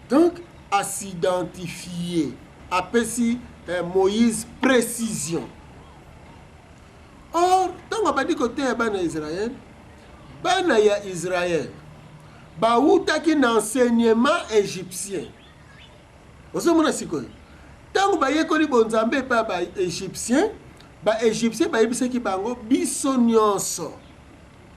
Donc as'identifie, apesi eh, Moïse précision. Or, ntango abandi koteya bana ya Israël, bana ya Israël bawutaki na enseignement égyptien. Ozomona sikoyo, ntango bayekoli bonzambe epai ya baégyptien, baégyptien bayebisaki bango biso nyonso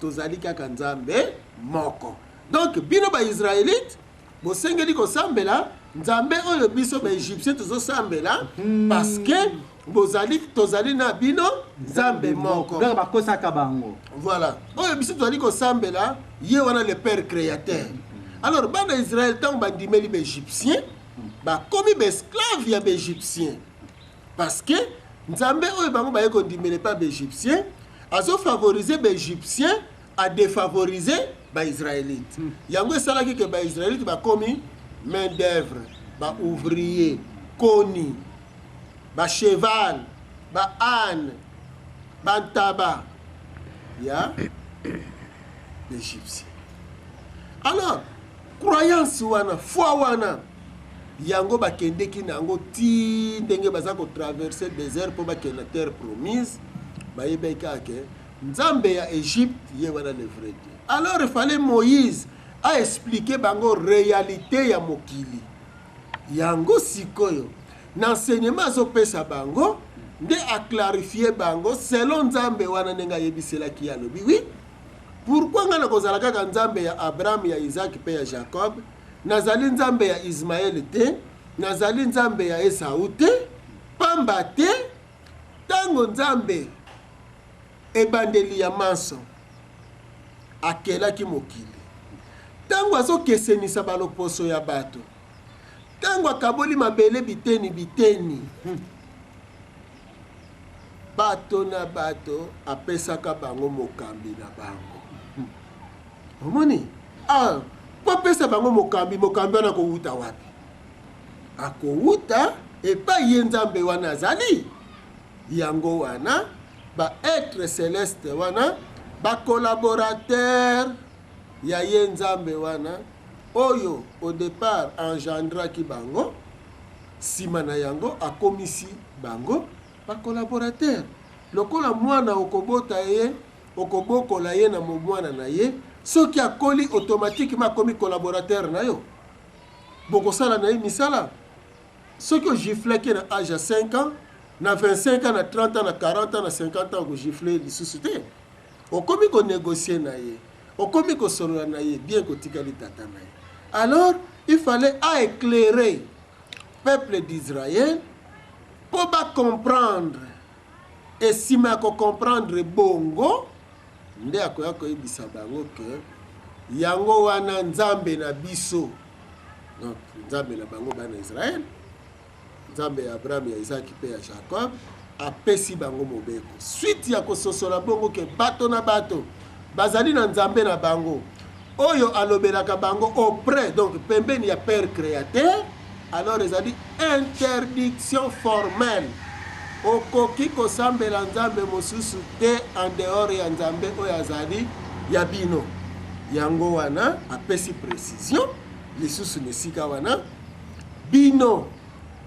tozali kaka Nzambe moko. Donc bino baisraélite bosengeli kosambela Nzambe oyo biso baégyptien tozosambela, parce que bozali tozali na bino Nzambe moko. Donc bakosaka bango. Voilà, oyo biso tozali kosambela ye wana, le père créateur. Alors bana Israël, ntango bandimeli baégyptien, bakomi baesclave ya baégyptien, parce que Nzambe oyo bango baye kondimela epa baégyptien azofavorize baégyptien, adéfavorize baisraélite. Yango esalaki ke baisraélite bakomi main d'œuvre, baouvrier, koni bacheval, baâne, bantaba ya égyptien. Alors croyance wana, foi wana, yango bakendeki na yango ti ndenge baza kotraverse désert mpo bakende na terre promise. Bayebaki kaka ke Nzambe ya Égypte ye wana le vrai Dieu. Alors il fallait Moïse aexplike bango réalité ya mokili. Yango sikoyo na enseignement azopesa bango nde aclarifie bango selon Nzambe wana ndenge ayebiselaki ye. Alobi: "Oui, pourquoi ngai nakozala kaka Nzambe ya Abraham, ya Isaac mpe ya Jacob? Nazali Nzambe ya Ismaele te, nazali Nzambe ya Esau te." Pamba te ntango Nzambe ebandeli ya manso akelaki mokili, ntango azokesenisa baloposo ya bato, ntango akaboli mabele biteni biteni, bato na bato apesaka bango mokambi na bango. Omoni, ah, mpo apesa bango mokambi, mokambi wana akowuta wapi? Akowuta epai ye Nzambe wana azali. Yango wana baêtre céleste wana, bacollaborateur ya ye Nzambe wana oyo au départ engendraki bango, nsima na yango akomisi bango bacollaborateur. Lokola mwana okobota ye, okobokola ye na momwana na ye, soki akoli, automatiquement akomi collaborateur na yo, bokosala na ye misala. Soki ogiflaki ye na age ya 5 ans, na 25 ans, na 30 ans, na 40 ans, na 50 ans, okogifle lisusu te. Okomi konégocie na ye, okomi kosolola na ye bien, kotikali tata na ye. Alors il fallait aéclairer peuple d'Israël mpo bacomprendre. Esima ya kocomprendre bongo nde akoya koyebisa bango ke yango wana Nzambe na biso, donc Nzambe na bango bana Israele, Nzambe ya Abraham, ya Isaki mpe ya Jacob, apesi bango mobeko. Suite ya kososola bongo ke bato na bato bazali na Nzambe na bango oyo alobelaka bango auprès, donc pembeni ya père créateur, alors ezali interdiction formelle: okoki kosambela Nzambe mosusu te en dehors ya Nzambe oyo azali ya bino. Yango wana apesi précision lisusu na esika wana: bino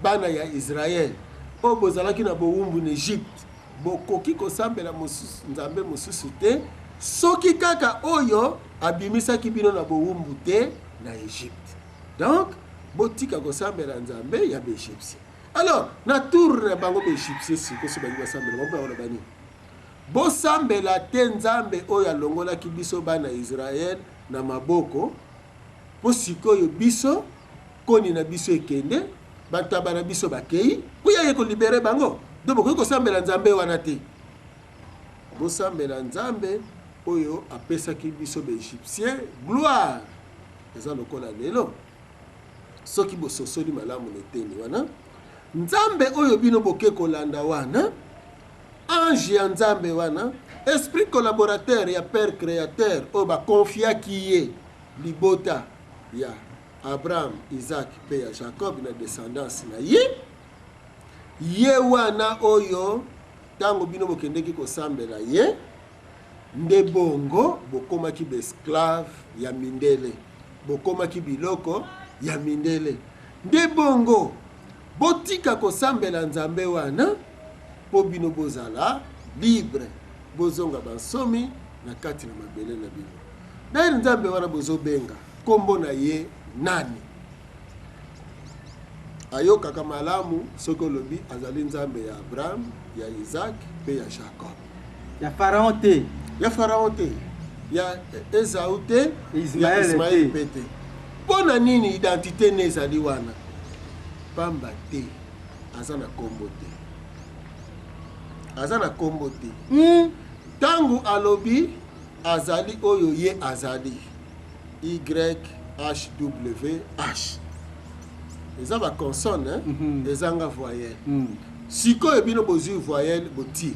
bana ya Israele oyo bozalaki na bowumbu na Egypte, bokoki kosambela mosusu, Nzambe mosusu te, soki kaka oyo abimisaki bino na bowumbu te na Egypte. Donc botika kosambela Nzambe ya baégyptien. Alors na tour na bango baégyptien sikoyo, so balingi basambela bango, bakoloba nini? Bosambela te Nzambe oyo alongolaki biso bana Israele na maboko, mpo sikoyo biso koni na biso ekende, bantaba na biso bakei, mpo ya ye kolibere bango. Donc bokoki kosambela Nzambe wana te. Bosambela Nzambe oyo apesaki biso baégyptien gloire. Eza lokola lelo, soki bososoli malamu na eteni wana, Nzambe oyo bino boke kolanda wana, ange ya Nzambe wana, esprit collaborateur ya père créateur oyo bakonfiaki ye libota ya Abraham, Isaac mpe ya Jacob na descendance na ye, ye wana oyo ntango bino bokendeki kosambela ye nde bongo bokomaki baesclave ya mindele, bokomaki biloko Ya mindele. Nde bongo botika kosambela Nzambe wana mpo bino bozala libre, bozonga bansomi na kati na mabele na bino. D'ailleurs Nzambe wana bozobenga kombo na ye nani? Ayokaka malamu soki olobi azali Nzambe ya Abraham, ya Isaac mpe ya Jacob. Ya Pharaon te. Ya Pharaon te. Ya Esau te. Ya Ismaël mpe te. Mpo na nini identite ne ezali wana? Pamba te aza na kombo te. Aza na kombo te. Tango alobi azali oyo ye azali. YHWH. Eza ba consonne, hein? Ezanga voyelle. Sikoyo bino bozui voyelle botie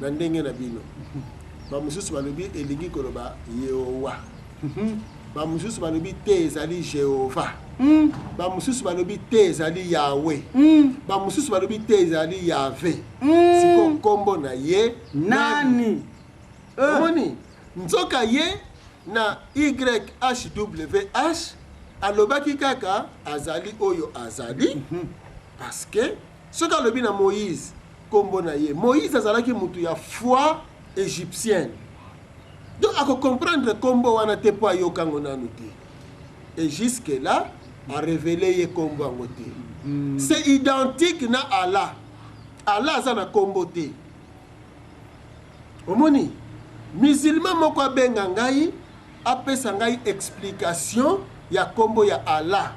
na ndenge na bino. Ba mosusu balobi elingi koloba Yehowa. Ba mosusu balobi te ezali Jehova. Ba mosusu balobi te ezali Yahweh. Ba mosusu balobi te ezali Yahve. Sikoyo kombo na ye nani? Omoni? Nzoka ye na YHWH alobaki kaka azali oyo azali, parce que soki alobi na Moïse kombo na ye, Moïse azalaki mutu ya foi égyptienne, donc ako comprendre kombo wana te po ayoka yango nanu te, et jusque là a révéler ye kombo yango te. C'est identique na Allah. Allah aza na kombo te. Omoni, musulman moko abenga ngai apesa ngai explication ya kombo ya Allah.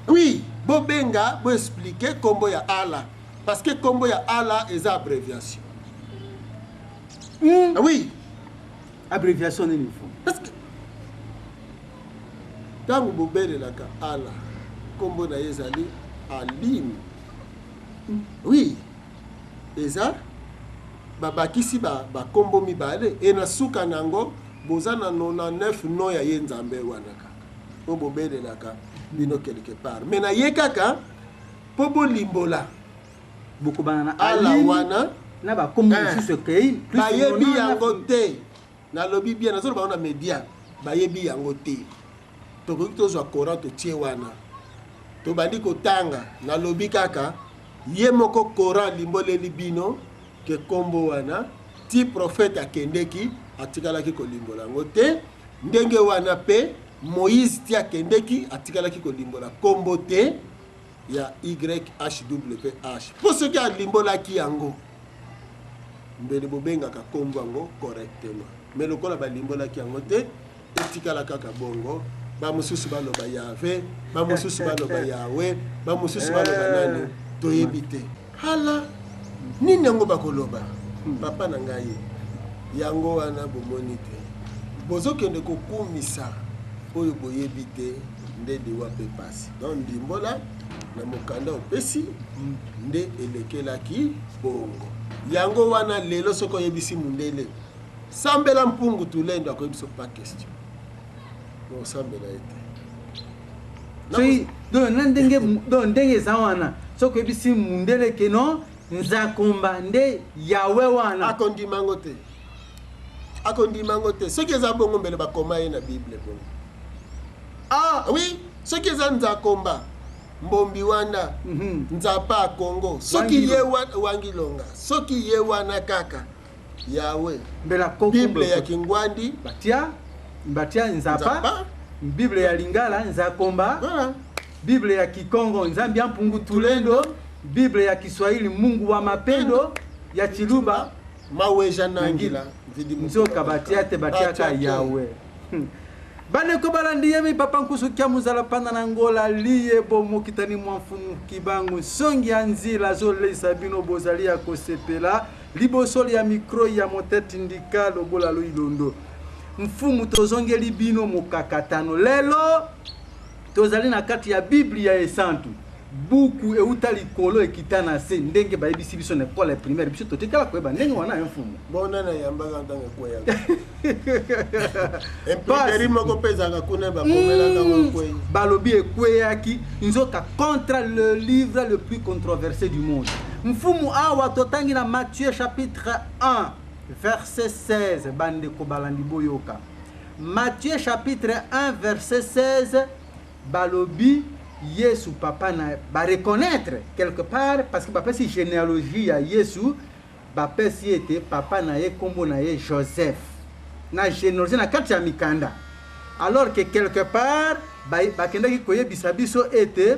Oui, bobenga bo expliquer kombo ya Allah parce que kombo ya Allah eza abréviation. Oui. Abréviation nini fo? Parce que tango bobelelaka Allah, kombo na ye ezali Alim. Oui. Eza babakisi ba bakombo mibale e na suka na yango boza na 99 nom ya ye Nzambe wana kaka oyo bobelelaka bino quelque part mais na ye kaka po bolimbola bokobana na Allah wana na bakombo mosusu ekei plus bayebi yango te. Nalobi bien, nazoloba yango na media, bayebi yango te. Tokoki tozwa Coran totie wana, tobandi kotanga, nalobi kaka ye moko Coran alimboleli bino ke kombo wana ti prophète akendeki atikalaki kolimbola yango te, ndenge wana pe Moïse ti akendeki atikalaki kolimbola kombo te ya YHWH, po soki alimbolaki yango mbele bobengaka kombo yango correctement, mais lokola balimbolaki yango te etikala kaka bongo. Ba mosusu baloba Yahve, ba mosusu baloba Yahwe, ba mosusu baloba nani, toyebi te. Hala nini yango bakoloba? Papa na ngai, yango wana bomoni te bozokende kokumisa oyo boyebi te, nde liwa pe pasi. Donc ndimbola na mokanda opesi nde elekelaki bongo. Yango wana lelo soki oyebisi mundele sambela mpungu tulendo, akoyebisa pas question. Osambela ye te. Soki donc na ndenge donc ndenge eza wana, soki oyebisi mundele ke non Nzakomba nde Yahweh wana, akondima yango te. Akondima yango te. Soki eza bongo mbele bakoma ye na Bible bongo. Oui, soki eza Nzakomba mbombi wana, Nzapa ya Congo, soki ye wana Wangilonga, soki ye wana kaka Yahweh. Mbela koko Bible ya Kingwandi batia Nzapa, Nzapa. Bible ya Lingala Nzakomba, Voilà. Bible ya Kikongo Nzambi ya Mpungu Tulendo, Bible ya Kiswahili Mungu wa Mapendo, ya Chiluba Maweja Nangila, Mvidi Mukulu Nzoka batia te, batiaka Batia te. Yahweh. Bandeko balandi yemi papa nkusu kia muzala panda na ngola liye bo mokitani mwa mfumu kibangu nsongi ya nzila azolesa bino bozali ya kosepela liboso ya micro ya moteti ndika lobola loilondo mfumu tozongeli bino mokakatano lelo tozali na kati ya Biblia esantu buku euta likolo ekita na se ndenge bayebisi biso na ekole primaire biso totikala koyeba ndenge wana ya mfumu. Bona na yambaka ntango ekweyaka imprimerie moko mpe ezalaka kuna bakomelaka yango ekwei. Balobi ekweyaki nzoka contre le livre le plus controversé du monde. Mfumu awa totangi na Matthieu chapitre 1 verset 16 bandeko balandi boyoka. Matthieu chapitre 1 verset 16. Balobi Yesu papa na ba reconnaître quelque part parce que bapesi généalogie ya Yesu, bapesi ete papa na ye kombo na ye Joseph na généalogie na kati ya mikanda, alors que quelque part bakendaki koyebisa biso ete